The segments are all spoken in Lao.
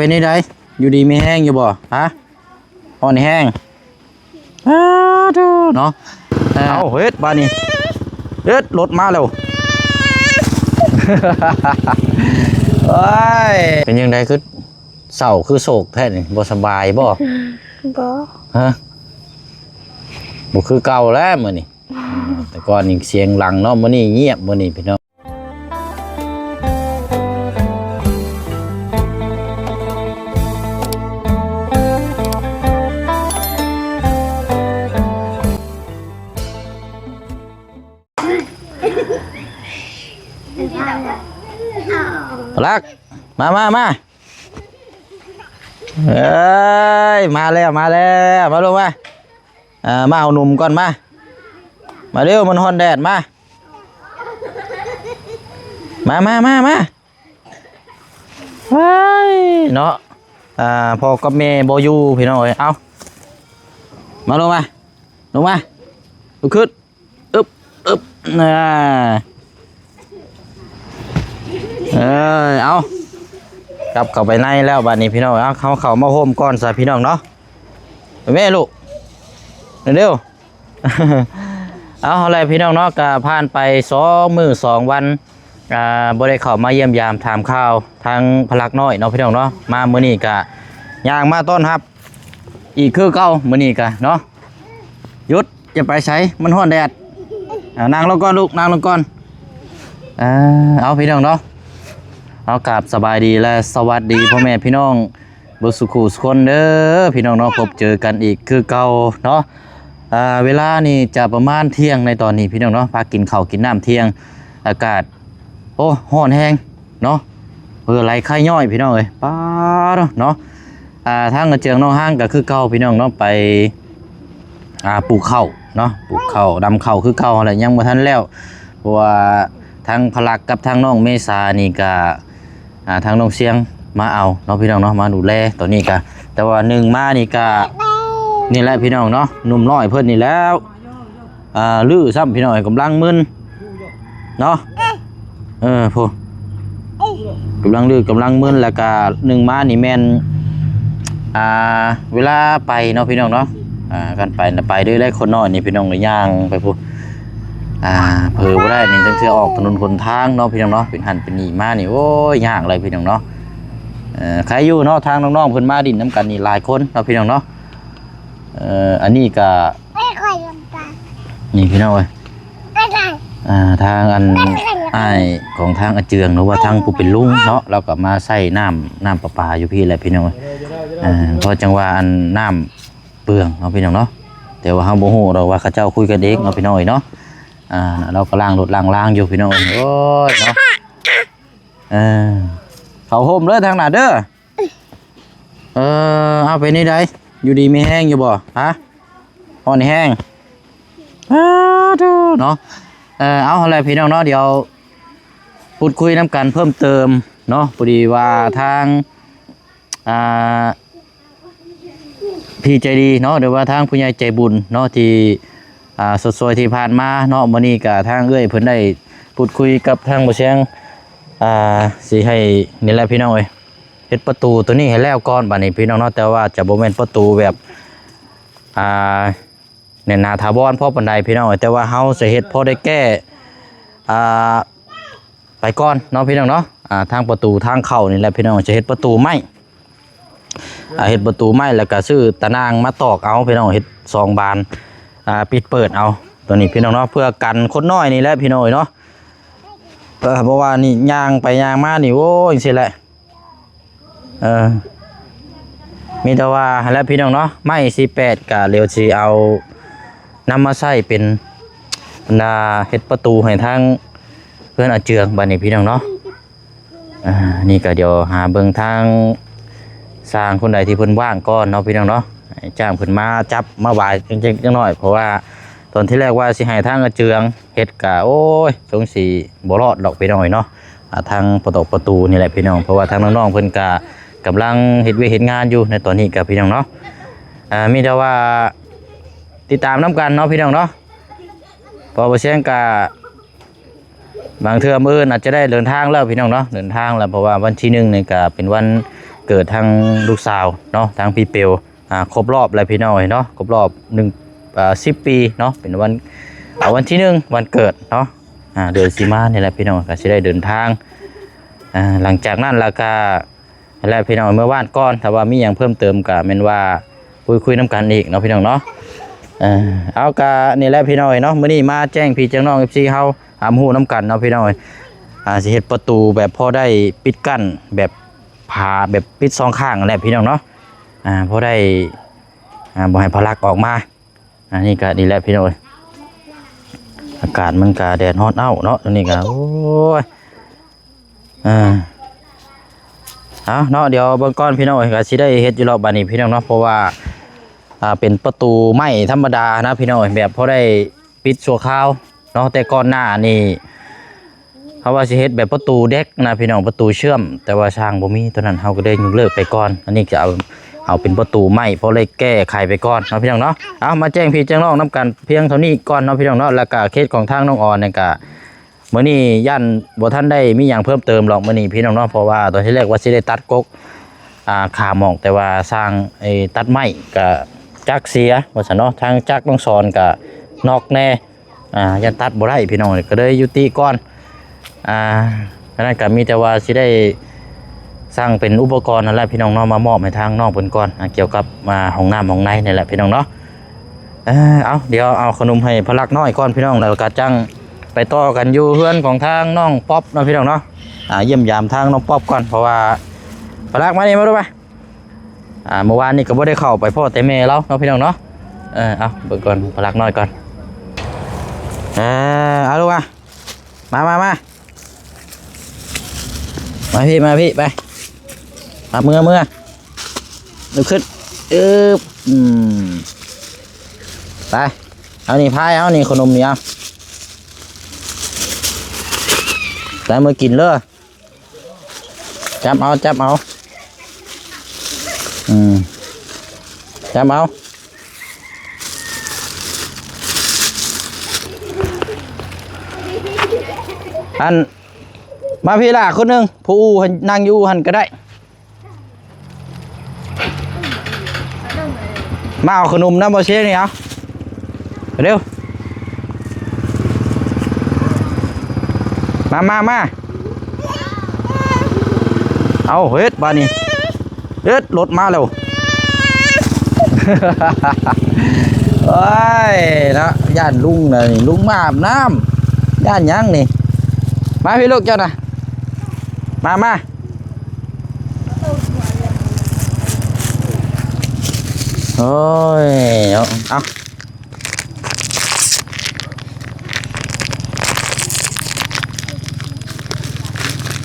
ເປັນຈັ່ງໃດ? ຢູ່ດີມີແຮງຢູ່ບໍ່? ຮະ? ຮ້ອນແຮງ. ອ້າໂທ້ເນາະ. ເອົາ ເຮັດບາດນີ້ ເຮັດ ລົດມາແລ້ວ. ໂອ້ຍ ເປັນຈັ່ງໃດ ຄືເສົ້າຄືໂສກແທ້ນີ້? ບໍ່ສະບາຍບໍ່? ບໍ່. ຮະ? ບໍ່ຄືເກົ່າແລ້ວມື້ນີ້. ແຕ່ກ່ອນນີ້ສຽງດັງເນາະ, ມື້ນີ້ງຽບ ມື້ນີ້ພີ່ນ້ອງ. ລັກ ມາ ມາ ມາ. ເອີຍ ມາແລ້ວ ມາແລ້ວ ມາ ລົງມາ. ເອີ ມາເອົາໜຸ່ມກ່ອນ ມາ ມາເລັວ ມັນຮ້ອນແດດ ມາ ມາ ມາ ມາ ມາ. ວ້າຍເນາະ ອ່າ ພໍ່ກັບແມ່ບໍ່ຢູ່ພີ່ນ້ອງເອີຍ. ເອົາ ມາລົງມາ ລົງມາ ລຸກຂຶ້ນ ອຶບ ອຶບ ນາ. ເອີ ເອົາ ກັບເຂົ້າໄປໃນແລ້ວບາດນີ້ພີ່ນ້ອງ. ເອົາ ເຮົາເຂົ້າມາໂຮມກ່ອນຊະພີ່ນ້ອງເນາະ. ໄປແມ່ລູກ ເລັວໆ. ເອົາ ເອົາແຫຼະພີ່ນ້ອງເນາະ, ກະຜ່ານໄປສອງມື້ສອງວັນ ອ່າ ບໍ່ໄດ້ເຂົ້າມາຢ້ຽມຢາມຖາມຂ່າວທາງພະລັກນ້ອຍເນາະພີ່ນ້ອງເນາະ. ມາມື້ນີ້ກະຍ່າງມາຕ້ອນຮັບອີກຄືເກົ່າ ມື້ນີ້ກະເນາະ. ຢຸດ ຈະໄປໃສ? ມັນຮ້ອນແດດ. ອ່າ ນັ່ງລົງກ່ອນລູກ ນັ່ງລົງກ່ອນ. ອ່າ ເອົາ ພີ່ນ້ອງເນາະ, ເອົາ ກາບສະບາຍດີ ແລະ ສະຫວັດດີພໍ່ແມ່ພີ່ນ້ອງ ເບິດສູ່ຄູ່ສູ່ຄົນເດີພີ່ນ້ອງເນາະ. ພົບເຈີກັນອີກຄືເກົ່າເນາະ. ອ່າ ເວລານີ້ຈະປະມານທ່ຽງໃນຕອນນີ້ພີ່ນ້ອງເນາະ, ພາກິນເຂົ້າກິນນ້ຳທ່ຽງ. ອາກາດ ໂອ້ ຮ້ອນແຮງເນາະ, ເຫື່ອໄຫຼໄຄຍ້ອຍພີ່ນ້ອງເອີຍ. ປາດເນາະ. ອ່າ ທາງອາເຈືອງນ້ອງຮາງກໍຄືເກົ່າພີ່ນ້ອງເນາະ, ໄປ ອ່າ ປູກເຂົ້າເນາະ, ປູກເຂົ້າ ດຳເຂົ້າຄືເກົ່າຫັ້ນແຫຼະ, ຍັງບໍ່ທັນແລ້ວ ເພາະວ່າທາງພະລັກກັບທາງນ້ອງເມສານີ້ກະ ອ່າ ທາງນ້ອງຊຽງມາເອົາເນາະພີ່ນ້ອງເນາະ, ມາດູແລຕອນນີ້ກະ. ແຕ່ວ່າໜຶ່ງມານີ້ກະ ນີ້ແຫຼະພີ່ນ້ອງເນາະ, ໜຸ່ມນ້ອຍເພິ່ນນີ້ແຫຼ້ວ ອ່າ ລື້ຊ້ຳພີ່ນ້ອງເອີຍ, ກຳລັງມຶນເນາະ. ເອີ ພຸ້ນ ກຳລັງລື້ກຳລັງມຶນ. ແລ້ວກະໜຶ່ງມານີ້ແມ່ນ ອ່າ ເວລາໄປເນາະພີ່ນ້ອງເນາະ, ອ່າ ການໄປນະ ໄປເດີ ໄດ້ຄົນນ້ອຍນີ້ພີ່ນ້ອງ ໄດ້ຍ່າງໄປພຸ້ນ. ອ່າ ເຜີບໍ່ໄດ້ນີ້ ຈັ່ງເທື່ອອອກຖະໜົນຫົນທາງເນາະພີ່ນ້ອງເນາະ, ເປັນຫັ້ນເປັນນີ້ມານີ້ ໂອ້ຍ ຍາກຫຼາຍພີ່ນ້ອງເນາະ. ເອີ ໃຄຢູ່ເນາະ, ທາງນ້ອງໆເພິ່ນມາດິນນຳກັນນີ້ຫຼາຍຄົນເນາະພີ່ນ້ອງເນາະ. ເອີ ອັນນີ້ກະ ນີ້ພີ່ນ້ອງເອີຍ ອ່າ ທາງອັນອ້າຍຂອງທາງອາເຈືອງ ຫຼືວ່າທາງຜູ້ເປັນລຸງເນາະ, ລາວກໍມາໃຊ້ນ້ຳ ນ້ຳປະປາຢູ່ພີ້ແຫຼະພີ່ນ້ອງເອີຍ. ອ່າ ເພາະຈັ່ງວ່າອັນນ້ຳເປືອງເນາະພີ່ນ້ອງເນາະ, ແຕ່ວ່າເຮົາບໍ່ຮູ້ດອກວ່າເຂົາເຈົ້າຄຸຍກັນເອງເນາະພີ່ນ້ອງເອີຍເນາະ. ອ່າ ລາວກໍລ້າງລົດລ້າງລາງຢູ່ພີ່ນ້ອງເອີຍ. ໂອ້ຍເນາະ ເອີ ເຂົ້າໂຮມເດີທາງໜ້າເດີ. ເອີ ເອົາ ເປັນຈັ່ງໃດ ຢູ່ດີມີແຮງຢູ່ບໍ່? ຮະ? ຮ້ອນແຮງ. ອ້າໂທ້ເນາະ. ເອີ ເອົາ ຫັ້ນແຫຼະພີ່ນ້ອງເນາະ, ດຽວພູດຄຸຍນຳກັນເພີ່ມເຕີມເນາະ. ພໍດີວ່າທາງ ອ່າ ພີ່ໃຈດີເນາະ ຫຼືວ່າທາງຜູ້ໃຫຍ່ໃຈບຸນເນາະ ທີ່ ອ່າ ຊົດຊ່ວຍທີ່ຜ່ານມາເນາະ. ມື້ນີ້ກະທາງເອື້ອຍເພິ່ນໄດ້ພູດຄຸຍກັບທາງບໍ່ຊຽງ ອ່າ ຊິໃຫ້ ນີ້ແຫຼະພີ່ນ້ອງເອີຍ ເຮັດປະຕູໂຕນີ້ໃຫ້ແລ້ວກ່ອນບາດນີ້ພີ່ນ້ອງເນາະ. ແຕ່ວ່າຈະບໍ່ແມ່ນປະຕູແບບ ອ່າ ແໜ້ນໜາຖາວອນພໍປານໃດພີ່ນ້ອງເອີຍ, ແຕ່ວ່າເຮົາຈະເຮັດພໍໄດ້ແກ້ ອ່າ ໄປກ່ອນເນາະພີ່ນ້ອງເນາະ. ອ່າ ທາງປະຕູທາງເຂົ້ານີ້ແຫຼະພີ່ນ້ອງ ຈະເຮັດປະຕູໄມ້ ອ່າ ເຮັດປະຕູໄມ້ ແລ້ວກະຊື້ຕາໜ່າງມາຕອກເອົາພີ່ນ້ອງ, ເຮັດສອງບານ ອ່າ ປິດເປີດເອົາໂຕນີ້ພີ່ນ້ອງເນາະ, ເພື່ອກັນຄົນນ້ອຍນີ້ແຫຼະພີ່ນ້ອງເອີຍເນາະ. ເອີ ເພາະວ່ານີ້ຍ່າງໄປຍ່າງມານີ້ ໂອ້ຍ ຈັ່ງຊີ້ແຫຼະ. ເອີ ມີແຕ່ວ່າຫັ້ນແຫຼະພີ່ນ້ອງເນາະ, ໄມ້ສີ່ແປດກະດຽວຊິເອົານຳມາໃຊ້ເປັນ ອັນນ່າ ເຮັດປະຕູໃຫ້ທາງເຮືອນອາເຈືອງບາດນີ້ພີ່ນ້ອງເນາະ. ອ່າ ນີ້ກະດຽວຫາເບິ່ງທາງຊ່າງຄົນໃດທີ່ເພິ່ນວ່າງກ່ອນເນາະພີ່ນ້ອງເນາະ, ໃຫ້ຈ້າງເພິ່ນມາຈັບມາຫວາຍຈັກໜ້ອຍ. ເພາະວ່າຕອນທີແລກວ່າຊິໃຫ້ທາງອາເຈືອງເຮັດກະ ໂອ້ຍ ສົງຊິບໍ່ລອດດອກພີ່ນ້ອງເອີຍເນາະ. ອ່າ ທາງປະຕອກປະຕູນີ້ແຫຼະພີ່ນ້ອງ, ເພາະວ່າທາງນ້ອງໆເພິ່ນກະກຳລັງເຮັດວຽກເຮັດງານຢູ່ໃນຕອນນີ້ກະພີ່ນ້ອງເນາະ. ອ່າ ມີແຕ່ວ່າຕິດຕາມນຳກັນເນາະພີ່ນ້ອງເນາະ. ເພາະວ່າບໍ່ຊຽງກະ ບາງເທື່ອມື້ອື່ນອາດຈະໄດ້ເດີນທາງແລ້ວພີ່ນ້ອງເນາະ, ເດີນທາງແລ້ວ ເພາະວ່າວັນທີໜຶ່ງນີ້ກະເປັນວັນ ເກີດທາງລູກສາວເນາະ ທາງພີ່ເປວ ອ່າ ຄົບຮອບແລ້ວພີ່ນ້ອງເອີຍເນາະ ຄົບຮອບໜຶ່ງ ອ່າ ສິບປີເນາະ ເປັນວັນ ອ່າ ວັນທີໜຶ່ງ ວັນເກີດເນາະ ອ່າ ເດືອນສິມານີ້ແຫຼະພີ່ນ້ອງ ກໍຊິໄດ້ເດີນທາງ ອ່າ ຫຼັງຈາກນັ້ນແລ້ວກໍ ແລະ ພີ່ນ້ອງ ເມື່ອວານກ່ອນ ຖ້າວ່າມີຫຍັງເພີ່ມເຕີມກໍແມ່ນວ່າຄຸຍໆນຳກັນອີກເນາະ ພີ່ນ້ອງເນາະ ເອີ ເອົາ ກະນີ້ແຫຼະພີ່ນ້ອງເອີຍເນາະ ມື້ນີ້ມາແຈ້ງພີ່ແຈ້ງນ້ອງ ເອັຟຊີ ເຮົາຮັບຮູ້ນຳກັນເນາະ ພີ່ນ້ອງເອີຍ ອ່າ ຊິເຮັດປະຕູແບບພໍໄດ້ປິດກັ້ນ ແບບຝາ ແບບປິດສອງຂ້າງຫັ້ນແຫຼະພີ່ນ້ອງເນາະ ອ່າ ພໍໄດ້ ອ່າ ບໍ່ໃຫ້ພະລັກອອກມາ ອັນນີ້ກະນີ້ແຫຼະພີ່ນ້ອງເອີຍ ອາກາດມັນກະແດດຮ້ອນເອົ້າເນາະ ອັນນີ້ກະ ໂອ້ຍ ອ່າ ເອົາເນາະ ດຽວເບິ່ງກ່ອນພີ່ນ້ອງເອີຍ ກໍຊິໄດ້ເຮັດຢູ່ດອກບາດນີ້ພີ່ນ້ອງເນາະ ເພາະວ່າ ອ່າ ເປັນປະຕູໄມ້ທຳມະດານະພີ່ນ້ອງເອີຍ ແບບພໍໄດ້ປິດຊົ່ວຄາວເນາະ ແຕ່ກ່ອນໜ້ານີ້ເຮົາວ່າຊິເຮັດແບບປະຕູເດັກນະພີ່ນ້ອງ ປະຕູເຊື່ອມ ແຕ່ວ່າຊ່າງບໍ່ມີ ຕອນນັ້ນເຮົາກໍໄດ້ຍົກເລີກໄປກ່ອນ ອັນນີ້ກໍເອົາ ເອົາເປັນປະຕູໄມ້ ພໍໄດ້ແກ້ໄຂໄປກ່ອນເນາະພີ່ນ້ອງເນາະ ເອົາ ມາແຈ້ງພີ່ແຈ້ງນ້ອງນຳກັນພຽງເທົ່ານີ້ກ່ອນເນາະພີ່ນ້ອງເນາະ ແລ້ວກໍເຄສຂອງທາງນ້ອງອອນນີ້ກໍ ມື້ນີ້ຢ້ານບໍ່ທັນໄດ້ມີຫຍັງເພີ່ມເຕີມດອກມື້ນີ້ພີ່ນ້ອງເນາະ ເພາະວ່າຕອນທີແລກວ່າຊິໄດ້ຕັດກົກ ອ່າ ຂາໝອກ ແຕ່ວ່າຊ່າງ ເອີ ຕັດໄມ້ກະຈັກເສຍວ່າຊັ້ນເນາະ ທາງຈັກນ້ອງສອນກະນັອກແດ່ ອ່າ ຢ້ານຕັດບໍ່ໄດ້ພີ່ນ້ອງ ກໍເລີຍຍຸຕິກ່ອນ ອ່າ ອັນນັ້ນກະມີແຕ່ວ່າຊິໄດ້ ສ້າງເປັນອຸປະກອນນັ້ນແຫຼະພີ່ນ້ອງເນາະ ມາມອບໃຫ້ທາງນ້ອງເພິ່ນກ່ອນ ອ່າ ກ່ຽວກັບ ອ່າ ຫ້ອງນ້ຳຫ້ອງໃນນີ້ແຫຼະພີ່ນ້ອງເນາະ ເອີ ເອົາ ດຽວເອົາຂະໜົມໃຫ້ພະລັກນ້ອຍກ່ອນພີ່ນ້ອງ ແລ້ວກະຈັ່ງໄປຕໍ່ກັນຢູ່ເຮືອນຂອງທາງນ້ອງປັອບເນາະພີ່ນ້ອງເນາະ ອ່າ ຢ້ຽມຢາມທາງນ້ອງປັອບກ່ອນ ເພາະວ່າ ພະລັກມານີ້ມາດູມາ ອ່າ ເມື່ອວານນີ້ກໍບໍ່ໄດ້ເຂົ້າໄປພໍ້ແຕ່ແມ່ລາວເນາະພີ່ນ້ອງເນາະ ເອີ ເອົາ ເບິ່ງກ່ອນ ພະລັກນ້ອຍກ່ອນ ເອີ ເອົາລູກມາ ມາ ມາ ມາ ມາພີ່ ມາພີ່ ໄປ ມາ ເມືອ ເມືອ ລຸກຂຶ້ນ ອຶບ ອືມ ໄປ ເອົານີ້ ພາຍ ເອົານີ້ ຂະໜົມນີ້ ເອົາ ໄປ ເມືອກິນເດີ ຈັບເອົາ ຈັບເອົາ ອືມ ຈັບເອົາ ອັນ ມາພີ້ລະຄົນໜຶ່ງ ຜູ້ອູ່ຫັ້ນ ນັ່ງຢູ່ອູ່ຫັ້ນກໍໄດ້ ມາເອົາຂະໜົມນຳບໍ່ເຊນີ້ ເອົາ ເລັວ ມາ ມາ ມາ ເອົາ ເຮັດບາດນີ້ ເຮັດ ລົດມາແລ້ວ ໂອ້ຍ ເນາະ ຢ້ານລຸງນະນີ້ ລຸງມາອາບນ້ຳ ຢ້ານຫຍັງນີ້ ມາພີ້ລູກເຈົ້ານະ ມາ ມາ ໂອ້ຍ ເອົາ ເອົາ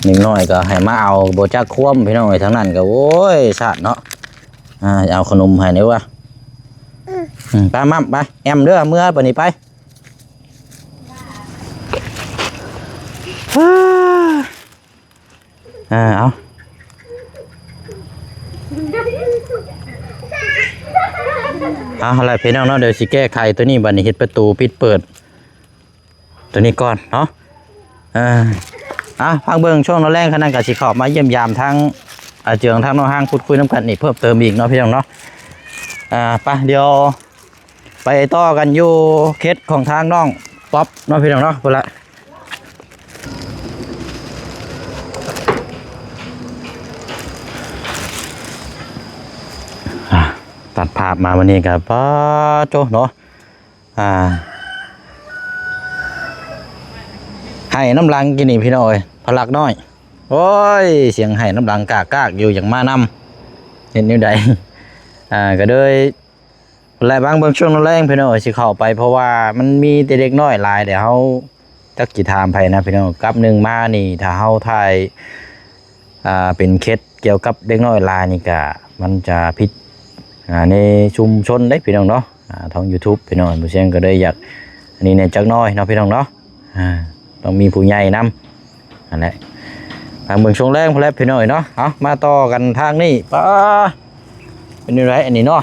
ເດັກນ້ອຍກໍໃຫ້ມາເອົາ ບໍ່ຈັກຄວາມ ພີ່ນ້ອງເອີຍ ທາງນັ້ນກໍ ໂອ້ຍ ຊາດເນາະ ອ່າ ເອົາຂະໜົມໃຫ້ແດ່ວ່າ ອືມ ໄປ ມ້ຳ ໄປ ແອມເດີ ເມືອບາດນີ້ໄປ ອ່າ ເອົາ ເອົາລະພີ່ນ້ອງເນາະ ດຽວຊິແກ້ໄຂໂຕນີ້ ບາດນີ້ເຮັດປະຕູປິດເປີດໂຕນີ້ກ່ອນເນາະ ເອີ ເອົາ ພັກເບິ່ງຊ່ວງແລງ ຄັນນັ້ນກໍຊິເຂົ້າມາຢ້ຽມຢາມທາງ ອາເຈືອງ ທາງນ້ອງຮາງ ພູດຄຸຍນຳກັນອີກເພີ່ມເຕີມອີກເນາະ ພີ່ນ້ອງເນາະ ອ່າ ໄປ ດຽວ ໄປຕໍ່ກັນຢູ່ເຂດຂອງທາງນ້ອງປັອບເນາະ ພີ່ນ້ອງເນາະ ພຸ້ນລະ ອ່າ ຕັດພາບມາມື້ນີ້ກໍ ປາໂທ້ເນາະ ອ່າ ໄຫ້ນ້ຳຫຼັງກິນນີ້ ພີ່ນ້ອງເອີຍ ພະລັກນ້ອຍ ໂອ້ຍ ສຽງໄຫ້ນ້ຳຫຼັງກາກໆຢູ່ ຢາກມານຳ ເຮັດແນວໃດ ອ່າ ກໍເລີຍ ແລະ ບາງເບິ່ງຊ່ວງແລງ ພີ່ນ້ອງເອີຍ ຊິເຂົ້າໄປ ເພາະວ່າມັນມີແຕ່ເດັກນ້ອຍຫຼາຍ ແລ້ວເຮົາຈັກຊິຖາມໃຜນະ ພີ່ນ້ອງ ກັບໜຶ່ງມານີ້ ຖ້າເຮົາຖ່າຍ ອ່າ ເປັນເຂດກ່ຽວກັບເດັກນ້ອຍຫຼາຍນີ້ກະ ມັນຈະຜິດ ອ່າ ໃນຊຸມຊົນເດ້ ພີ່ນ້ອງເນາະ ອ່າ ທາງ YouTube ພີ່ນ້ອງ ບໍ່ຊຽງກໍເລີຍຢາກ ອັນນີ້ແດ່ຈັກໜ້ອຍເນາະ ພີ່ນ້ອງເນາະ ອ່າ ຕ້ອງມີຜູ້ໃຫຍ່ນຳ ຫັ້ນແຫຼະ ທາງເບິ່ງຊ່ວງແລງພຸ້ນແຫຼະ ພີ່ນ້ອງເອີຍເນາະ ເອົາ ມາຕໍ່ກັນທາງນີ້ ປາ ເປັນແນວໃດອັນນີ້ເນາະ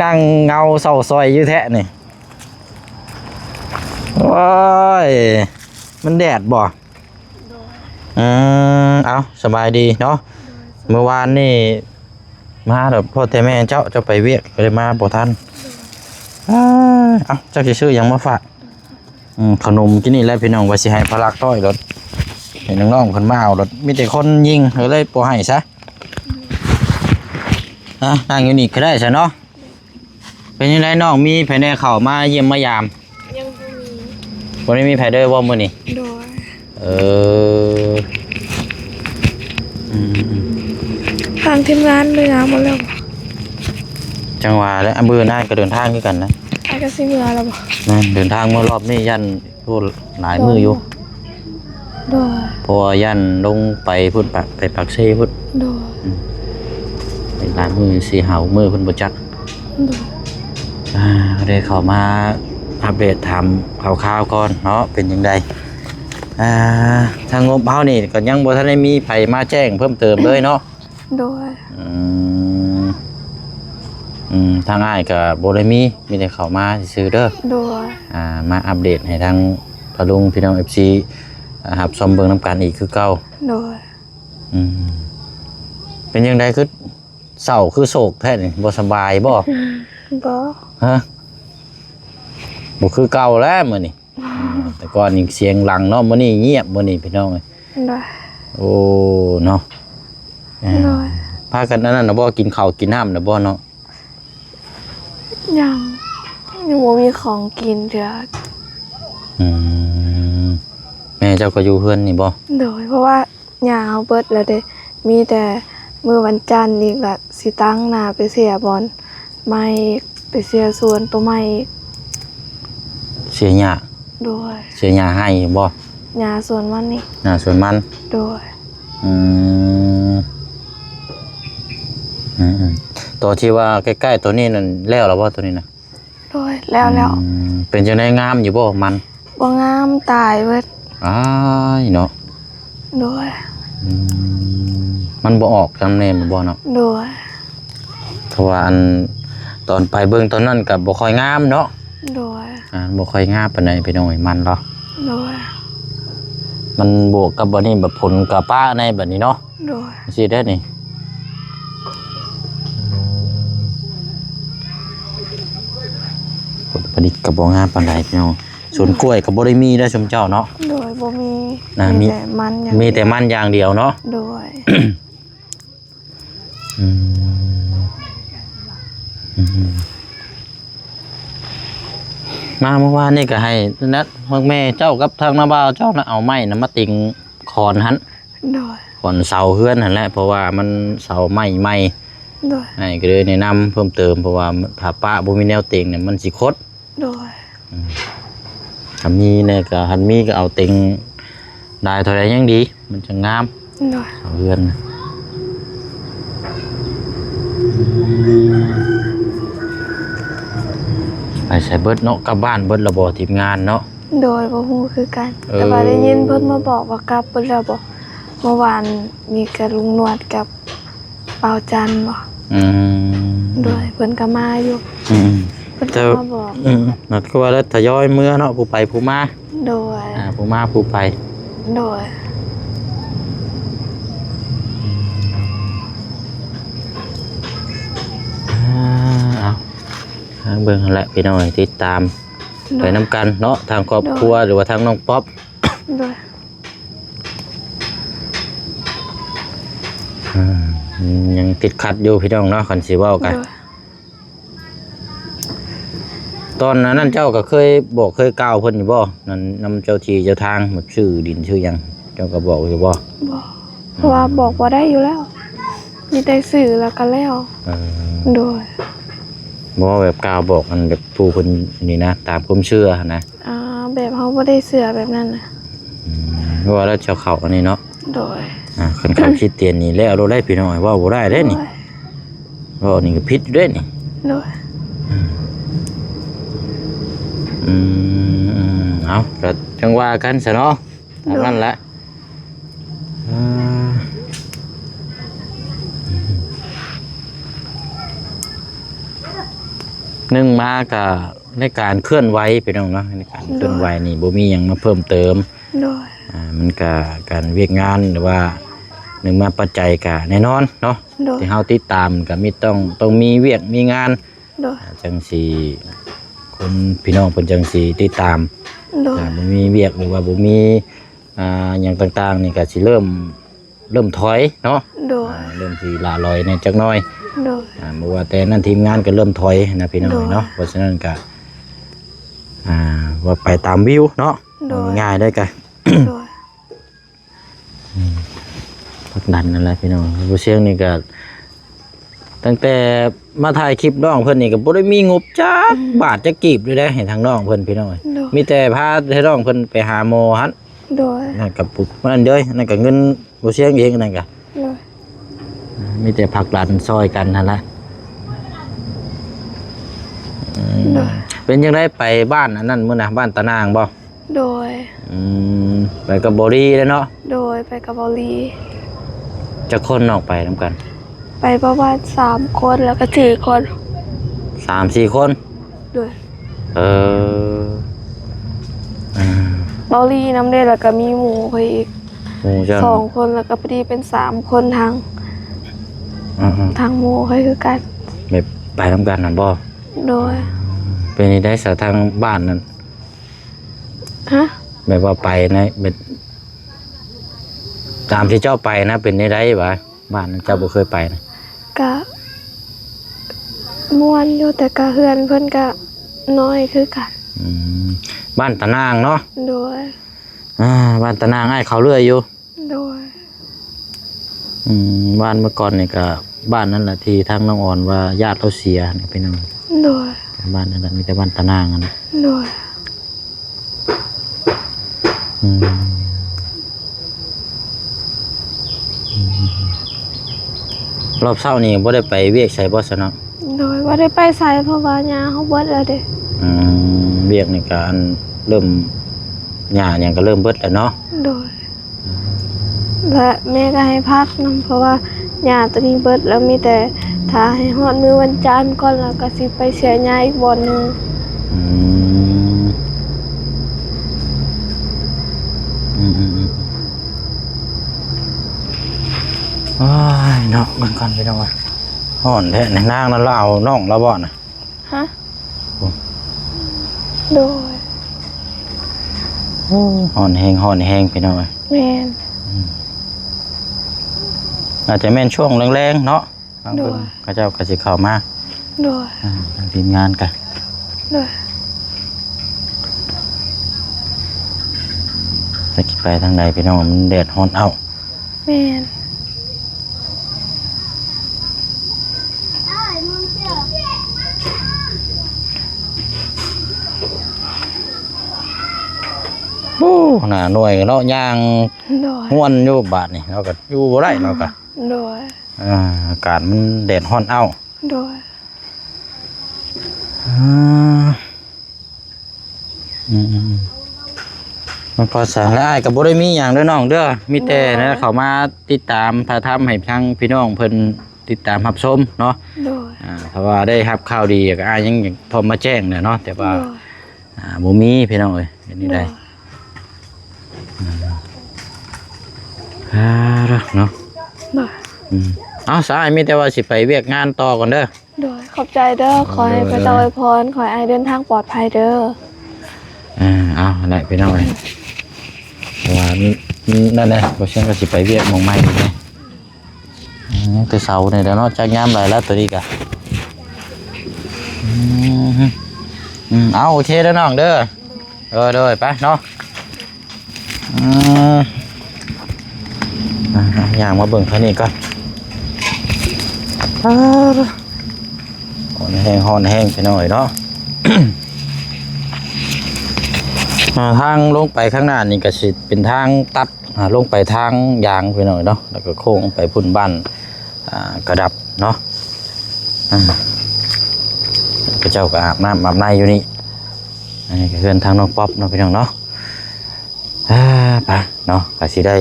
ນັ່ງເງົາເສົ້າຊອຍຢູ່ແທ້ນີ້ ໂອ້ຍ ມັນແດດບໍ່? ໂດຍ ອືມ ເອົາ ສະບາຍດີເນາະ. ໂດຍ ມື້ວານນີ້ມາແລ້ວ ພໍ້ແຕ່ແມ່ເຈົ້າ ເຈົ້າໄປວຽກ ກໍເລີຍມາບໍ່ທັນ. ໂດຍ ເອີ ເອົາ ຈັກຊິຊື້ຫຍັງມາຝາກ. ອືມ ຂະໜົມກິນນີ້ແຫຼະພີ່ນ້ອງ ວ່າຊິໃຫ້ພະລັກຕ້ອຍໂລດ ໃຫ້ນ້ອງໆເພິ່ນມາເອົາໂລດ ມີແຕ່ຄົນຍິງ ກໍເລີຍບໍ່ໃຫ້ຊະ. ອ່ະ ນັ່ງຢູ່ນີ້ກໍໄດ້ຊະເນາະ. ເປັນຈັ່ງໃດນ້ອງ ມີໃຜແດ່ເຂົ້າມາຢ້ຽມມາຢາມ? ຍັງບໍ່ມີ ບໍ່ໄດ້ມີໃຜເດີບໍ່ມື້ນີ້? ໂດຍ ເອີ ອືມ ທາງທີມງານເມືອໝົດແລ້ວ. ຈັ່ງວ່າແຫຼະ ມື້ໜ້າກໍເດີນທາງຄືກັນນະ. ອ້າຍກໍຊິເມືອແລ້ວບໍ່? ແມ່ນ ເດີນທາງເມືອລອບນີ້ຢ້ານ ໂອ້ ຫຼາຍມື້ຢູ່. ໂດຍ ເພາະວ່າຢ້ານລົງໄປພຸ້ນ ປາກ ໄປປາກເຊພຸ້ນ. ໂດຍ ອືມ ໄປຫຼາຍມື້ ສີ່ຫ້າມື້ເພິ່ນບໍ່ຈັກ. ໂດຍ ອ່າ ໄດ້ເຂົ້າມາອັບເດດຖາມຂ່າວໆກ່ອນເນາະ ເປັນຈັ່ງໃດ? ອ່າ ທາງງົບເຮົານີ້ກໍຍັງບໍ່ທັນໄດ້ມີໃຜມາແຈ້ງເພີ່ມເຕີມເລີຍເນາະ. ໂດຍ ອືມ ອືມ ທາງອ້າຍກໍບໍ່ໄດ້ມີ ມີແຕ່ເຂົ້າມາຊື່ໆເດີ. ໂດຍ ອ່າ ມາອັບເດດໃຫ້ທາງປ້າລຸງ ພີ່ນ້ອງເອັຟຊີ ອ່າ ຮັບຊົມເບິ່ງນຳກັນອີກຄືເກົ່າ. ໂດຍ ອືມ ເປັນຈັ່ງໃດ ຄືເສົ້າຄືໂສກແທ້ນີ້ ບໍ່ສະບາຍບໍ່? ບໍ່ ຮະ ບໍ່ຄືເກົ່າແລ້ວມື້ນີ້. ອ່າ ແຕ່ກ່ອນນີ້ສຽງດັງເນາະ ມື້ນີ້ງຽບ ມື້ນີ້ພີ່ນ້ອງເອີຍ. ໂດຍ ໂອ້ ເນາະ ເອີ ໂດຍ ພາກັນອັນນັ້ນນະບໍ່ ກິນເຂົ້າກິນນ້ຳນະບໍ່ເນາະ? ຍັງ ຍັງບໍ່ມີຂອງກິນເທື່ອ. ອືມ ແມ່ເຈົ້າກໍຢູ່ເຮືອນນີ້ບໍ່? ໂດຍ ເພາະວ່າ ຫຍ້າເຮົາເບິດແລ້ວເດ້ ມີແຕ່ມື້ວັນຈັນອີກລະ ຊິຕັ້ງໜ້າໄປເສຍບ່ອນໃໝ່ອີກ ໄປເສຍສວນໂຕໃໝ່ອີກ. ເສຍຫຍ້າ? ໂດຍ ເສຍຫຍ້າໄຮ່ບໍ່? ຫຍ້າສວນມັນນີ້. ຫຍ້າສວນມັນ? ໂດຍ ອືມ ອືມໆ ຕົວທີ່ວ່າໃກ້ໆຕົວນີ້ນັ້ນ ແລ້ວລະບໍ່ຕົວນີ້ນະ? ໂດຍ ແລ້ວ ອືມ ແລ້ວ. ເປັນຈັ່ງໃດ ງາມຢູ່ບໍ່ມັນ? ບໍ່ງາມ ຕາຍເບິດ. ອ້າຍເນາະ. ໂດຍ ອືມ ມັນບໍ່ອອກນຳແນ່ແມ່ນບໍ່ເນາະ? ໂດຍ ເພາະວ່າອັນ ຕອນໄປເບິ່ງຕອນນັ້ນກໍບໍ່ຄ່ອຍງາມເນາະ. ໂດຍ ອ່າ ບໍ່ຄ່ອຍງາມປານໃດພີ່ນ້ອງເອີຍ ມັນເນາະ. ໂດຍ ມັນບວກກັບບັດນີ້ ບັດຝົນກໍປະໃນບັດນີ້ເນາະ. ໂດຍ ຈັ່ງຊີ້ເດ້ນີ້ ຜົນຜະລິດກໍບໍ່ງາມປານໃດພີ່ນ້ອງ. ສວນກ້ວຍກໍບໍ່ໄດ້ມີເດ້ຊຸມເຈົ້າເນາະ. ໂດຍ ບໍ່ມີ ນະ ມີ ມີແຕ່ມັນຢ່າງ ມີແຕ່ມັນຢ່າງດຽວເນາະ. ໂດຍ ອືມ ອືມ ມາເມື່ອວານນີ້ກໍໃຫ້ນັ້ນ ພວກແມ່ເຈົ້າກັບທາງນ້າບ່າວເຈົ້ານະ ເອົາໄມ້ນະມາຕິງຂອນຫັ້ນ. ໂດຍ ຂອນເສົາເຮືອນຫັ້ນແຫຼະ ເພາະວ່າມັນເສົາໄມ້ໃໝ່. ໂດຍ ໃຫ້ກໍເລີຍແນະນຳເພີ່ມເຕີມ ເພາະວ່າຖ້າປະບໍ່ມີແນວຕິງນີ້ມັນຊິຄົດ. ໂດຍ ອືມ ຖ້າມີແນ່ກໍ ຄັນມີກໍເອົາຕິງຫຼາຍເທົ່າໃດຍັງດີ ມັນຈະງາມ. ໂດຍ ເສົາເຮືອນນະ ໄປໃສເບິດເນາະ? ກັບບ້ານເບິດແລ້ວບໍ່ ທີມງານເນາະ? ໂດຍ ບໍ່ຮູ້ຄືກັນ ເອີ ແຕ່ວ່າໄດ້ຍິນເພິ່ນມາບອກວ່າກັບເບິດແລ້ວບໍ ເມື່ອວານນີ້ກະລຸງນວດກັບບ່າວຈັນບໍ? ອືມ ໂດຍ ເພິ່ນກະມາຢູ່. ອືມ ເພິ່ນກະມາບອກ. ອືມ ນັດຄືວ່າໄດ້ທະຍອຍເມືອເນາະ ຜູ້ໄປຜູ້ມາ. ໂດຍ ອ່າ ຜູ້ມາຜູ້ໄປ. ໂດຍ ອ່າ ເອົາ ເບິ່ງຫັ້ນແຫຼະພີ່ນ້ອງ ຕິດຕາມ ໂດຍ ໄປນຳກັນເນາະ ທາງຄອບຄົວ ໂດຍ ຫຼືວ່າທາງນ້ອງປັອບ. ໂດຍ ອ່າ ຍັງຕິດຂັດຢູ່ພີ່ນ້ອງເນາະ ຄັນຊິເວົ້າກັນ. ໂດຍ ຕອນນັ້ນເຈົ້າກໍເຄີຍບອກເຄີຍກ່າວເພິ່ນຢູ່ບໍ່ ນັ້ນນຳເຈົ້າທີ່ເຈົ້າທາງ ແບບຊື້ດິນຊື້ຫຍັງ ເຈົ້າກໍບອກຢູ່ບໍ່? ບໍ່ ເພາະວ່າບອກບໍ່ໄດ້ຢູ່ແລ້ວ ມີແຕ່ຊື້ແລ້ວກໍແລ້ວ. ເອີ ໂດຍ ບໍ່ ແບບກ່າວບອກອັນແບບຜູ້ເພິ່ນນີ້ນະ ຕາມຄວາມເຊື່ອຫັ້ນນະ. ອ່າ ແບບເຮົາບໍ່ໄດ້ເຊື່ອແບບນັ້ນນະ. ອືມ ເພາະວ່າແລ້ວເຈົ້າເຂົ້າອັນນີ້ເນາະ. ໂດຍ ອ່າ ຄັນເຂົ້າຄຣິສຕຽນນີ້ແລ້ວໂລດໄດ໋ພີ່ນ້ອງ ເວົ້າບໍ່ໄດ້ເດ້ນີ້. ໂດຍ ເວົ້ານີ້ກໍຜິດຢູ່ເດ້ນີ້. ໂດຍ ອືມ ອືມ ເອົາ ກໍຈັ່ງວ່າກັນຊະເນາະ. ໂດຍ ຕາມນັ້ນແຫຼະ. ອ່າ ໜຶ່ງມາກໍໃນການເຄື່ອນໄຫວພີ່ນ້ອງເນາະ ໃນການເຄື່ອນໄຫວນີ້ ໂດຍ ບໍ່ມີຫຍັງມາເພີ່ມເຕີມ. ໂດຍ ອ່າ ມັນກະການວຽກງານ ຫຼືວ່າໜຶ່ງມາປັດໄຈກະແນ່ນອນເນາະ ໂດຍ ທີ່ເຮົາຕິດຕາມກະມີ ຕ້ອງ ຕ້ອງມີວຽກມີງານ ໂດຍ ອ່າ ຈັ່ງຊິ ຄົນ ພີ່ນ້ອງເພິ່ນຈັ່ງຊິຕິດຕາມ ໂດຍ ຖ້າບໍ່ມີວຽກ ຫຼືວ່າບໍ່ມີ ອ່າ ຫຍັງຕ່າງໆນີ້ກະຊິເລີ່ມ ເລີ່ມຖອຍເນາະ ໂດຍ ອ່າ ເລີ່ມຊິຫຼ້າຫຼອຍແດ່ຈັກໜ້ອຍ ໂດຍ ອ່າ ບໍ່ວ່າແຕ່ນັ້ນ ທີມງານກໍເລີ່ມຖອຍນະພີ່ນ້ອງເນາະ ໂດຍ ເພາະສະນັ້ນກໍ ອ່າ ວ່າໄປຕາມວິວເນາະ ໂດຍ ເອົາງ່າຍໆໄດ້ກໍ ໂດຍ ອືມ ຜັກດັນນັ້ນແຫຼະພີ່ນ້ອງ ບໍ່ຊຽງນີ້ກໍ ຕັ້ງແຕ່ມາຖ່າຍຄລິບນ້ອງເພິ່ນນີ້ກໍບໍ່ໄດ້ມີງົບຈັກ ອືມ ບາດຈັກກີບເລີຍເດ້ ໃຫ້ທາງນ້ອງເພິ່ນພີ່ນ້ອງເອີຍ ໂດຍ ມີແຕ່ພາໃຫ້ນ້ອງເພິ່ນໄປຫາໝໍຫັ້ນ ໂດຍ ນັ້ນກໍປຸກ ນັ້ນເດີ ນັ້ນກໍເງິນບໍ່ຊຽງເອງ ນັ້ນກໍ ໂດຍ ມີແຕ່ຜັກດັນຊ່ອຍກັນຫັ້ນລະ ອືມ ໂດຍ ເປັນຈັ່ງໃດໄປບ້ານອັນນັ້ນມື້ນະ ບ້ານຕານາງບໍ່? ໂດຍ ອືມ ໄປກັບເບົາລີເດ້ເນາະ ໂດຍ ໄປກັບເບົາລີ ຈັກຄົນນ້ອງໄປນຳກັນ? ໄປປະມານສາມຄົນ ແລ້ວກໍຖືກຄົນ ສາມສີ່ຄົນ ໂດຍ ເອີ ອືມ ເບົາລີນຳເດ້ ແລ້ວກໍມີໝູ່ຂ້ອຍອີກ ໝູ່ເຈົ້າ ສອງຄົນ ແລ້ວກໍພໍດີເປັນສາມຄົນ ທາງ ອືມໆ ທາງໝູ່ຂ້ອຍຄືກັນ ແບບໄປນຳກັນຫັ້ນບໍ່? ໂດຍ ເປັນຈັ່ງໃດສະ ທາງບ້ານນັ້ນ? ຮະ? ແບບວ່າໄປໃນ ແບບ ຕາມທີ່ເຈົ້າໄປນະ ເປັນແນວໃດຫວາ? ບ້ານເຈົ້າບໍ່ເຄີຍໄປນະ ກະມ່ວນຢູ່ ແຕ່ກະເຮືອນເພິ່ນກະນ້ອຍຄືກັນ ອືມ ບ້ານຕານາງເນາະ ໂດຍ ອ່າ ບ້ານຕານາງ ອ້າຍເຂົ້າເລື້ອຍຢູ່ ໂດຍ ອືມ ບ້ານເມື່ອກ່ອນນີ້ກະ ບ້ານນັ້ນລະທີ່ທາງນ້ອງອອນວ່າຍາດລາວເສຍນະພີ່ນ້ອງ ໂດຍ ບ້ານນັ້ນລະ ມີແຕ່ບ້ານຕານາງຫັ້ນນະ ໂດຍ ອືມ ອືມ ຮອບເຊົ້ານີ້ບໍ່ໄດ້ໄປວຽກໃສບໍ່ຊະເນາະ? ໂດຍ ບໍ່ໄດ້ໄປໃສ ເພາະວ່າຫຍ້າເຮົາເບິດແລ້ວເດ້ ອືມ ວຽກນີ້ກະອັນເລີ່ມ ຫຍ້າຫຍັງກະເລີ່ມເບິດແລ້ວເນາະ ໂດຍ ແລະແມ່ກໍໃຫ້ພັກນຳ ເພາະວ່າຫຍ້າໂຕນີ້ເບິດແລ້ວ ມີແຕ່ຖ້າໃຫ້ຮອດມື້ວັນຈັນກ່ອນ ແລ້ວກໍຊິໄປເສຍຫຍ້າອີກບ່ອນໜຶ່ງ ອືມ ອືມໆໆ ໂອ້ຍເນາະ ເບິ່ງກ່ອນພີ່ນ້ອງເອີຍ ຮ້ອນແທ້ນະ ນາງນັ້ນລາວເອົານ້ອງລາວບໍ່ນະ? ຮະ? ໂອ້ ໂດຍ ໂອ້ ຮ້ອນແຮງ ຮ້ອນແຮງພີ່ນ້ອງເອີຍ ແມ່ນ ອືມ ອາດຈະແມ່ນຊ່ວງແລງໆເນາະ ທາງເພິ່ນ ໂດຍ ເຂົາເຈົ້າກໍຊິເຂົ້າມາ ໂດຍ ອ່າ ທາງທີມງານກໍ ໂດຍ ຈັກຊິໄປທາງໃດພີ່ນ້ອງ ມັນແດດຮ້ອນເອົ້າ ແມ່ນ ໂອ້ ໜ້າໜ່ວຍເນາະ ຍ່າງ ໂດຍ ຫ້ວນຢູ່ບາດນີ້ ເຮົາກໍຢູ່ບໍ່ໄດ້ ເຮົາກໍ ໂດຍ ອ່າ ອາກາດມັນແດດຮ້ອນເອົ້າ ໂດຍ ອ່າ ອືມໆໆ ມັນພໍສາ ແລະອ້າຍກໍບໍ່ໄດ້ມີຫຍັງເດີນ້ອງເດີ ມີແຕ່ ໂດຍ ນັ້ນແຫຼະ ເຂົ້າມາຕິດຕາມຖ່າຍທຳໃຫ້ທາງພີ່ນ້ອງເພິ່ນຕິດຕາມຮັບຊົມເນາະ ໂດຍ ອ່າ ຖ້າວ່າໄດ້ຮັບຂ່າວດີກໍອ້າຍຍັງຢາກໂທມາແຈ້ງແຫຼະເນາະ ແຕ່ວ່າ ໂດຍ ອ່າ ບໍ່ມີພີ່ນ້ອງເອີຍ ເຮັດແນວໃດ ໂດຍ ອ່າ ເນາະ ໂດຍ ອືມ ເອົາ ສາຍ ມີແຕ່ວ່າຊິໄປວຽກງານຕໍ່ກ່ອນເດີ ໂດຍ ຂອບໃຈເດີ ຂໍໃຫ້ພະເຈົ້າອວຍພອນ ຂໍໃຫ້ອ້າຍເດີນທາງປອດໄພເດີ ອ່າ ເອົາ ຫັ້ນແຫຼະພີ່ນ້ອງເອີຍ ເພາະວ່າມີ ມີນັ້ນແຫຼະ ບໍ່ຊຽງກໍຊິໄປວຽກໝ່ອງໃໝ່ອີກເດ້ ອືມ ແຕ່ເຊົ້ານີ້ແຫຼະເນາະ ຈັກຍາມໃດແລ້ວໂຕນີ້ກະ ອືມ ອືມ ເອົາ ໂອເຄເດີນ້ອງເດີ ໂດຍ ໂດຍ ໄປເນາະ ອືມ ອ່າ ຍ່າງມາເບິ່ງທາງນີ້ກ່ອນ ອ່າ ຮ້ອນແຮງ ຮ້ອນແຮງ ພີ່ນ້ອງເອີຍເນາະ ອ່າ ທາງລົງໄປຂ້າງໜ້ານີ້ກໍຊິເປັນທາງຕັດ ອ່າ ລົງໄປທາງຢາງ ພີ່ນ້ອງເອີຍເນາະ ແລ້ວກໍໂຄ້ງໄປພຸ້ນບ້ານ ອ່າ ກະດັບເນາະ ອ່າ ເຂົາເຈົ້າກໍອາບນ້ຳອາບໃນຢູ່ນີ້ ອັນນີ້ກໍເຮືອນທາງນ້ອງປັອບເນາະ ພີ່ນ້ອງເນາະ ອ່າ ໄປເນາະ ກໍຊິໄດ້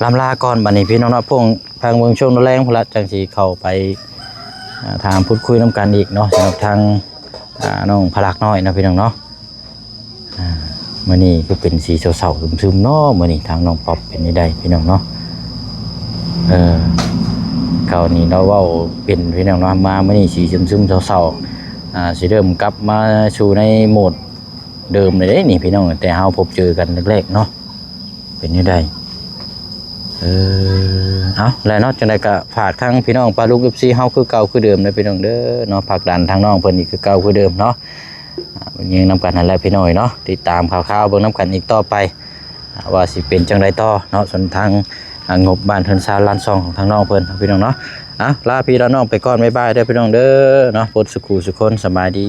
ລ່ຳລາກ່ອນບັດນີ້ພີ່ນ້ອງເນາະ ພວກທາງເບິ່ງຊ່ວງແລງພຸ້ນລະ ຈັ່ງຊິເຂົ້າໄປ ອ່າ ຖາມພູດຄຸຍນຳກັນອີກເນາະ ສຳລັບທາງ ອ່າ ນ້ອງພະລັກນ້ອຍເນາະ ພີ່ນ້ອງເນາະ ອ່າ ມື້ນີ້ຄືເປັນສີເສົ້າໆຊຶມໆເນາະ ມື້ນີ້ທາງນ້ອງປັອບເປັນຈັ່ງໃດພີ່ນ້ອງເນາະ. ເອີ ເກົ່ານີ້ລາວເວົ້າເປັນພີ່ນ້ອງເນາະ ມາມື້ນີ້ສີຊຶມໆເສົ້າໆ ອ່າ ຊິເລີ່ມກັບມາສູ່ໃນໂໝດເດີມເລີຍເດ້ນີ້ພີ່ນ້ອງ ແຕ່ເຮົາພົບເຈີກັນແລກໆເນາະ ເປັນຈັ່ງໃດ. ເອີ ເອົາແຫຼະເນາະ ຈັ່ງໃດກໍຝາກທາງພີ່ນ້ອງປ້າລຸງ ເອັຟຊີ ເຮົາຄືເກົ່າຄືເດີມເດີພີ່ນ້ອງເດີເນາະ ຜັກດັນທາງນ້ອງເພິ່ນອີກຄືເກົ່າຄືເດີມເນາະ. ອ່າ ເບິ່ງແຍງນຳກັນຫັ້ນແຫຼະພີ່ນ້ອງເອີຍເນາະ ຕິດຕາມຂ່າວໆເບິ່ງນຳກັນອີກຕໍ່ໄປ ອ່າ ວ່າຊິເປັນຈັ່ງໃດຕໍ່ເນາະ ສ່ວນທາງ ອ່າ ງົບບ້ານເຮືອນຊານລານຊ່ອງຂອງທາງນ້ອງເພິ່ນເນາະ ພີ່ນ້ອງເນາະ. ອ່ະ ລາພີ່ລານ້ອງໄປກ່ອນ ບາຍບາຍເດີພີ່ນ້ອງເດີເນາະ ເບິດສູ່ຄູ່ສູ່ຄົນ ສະບາຍດີ.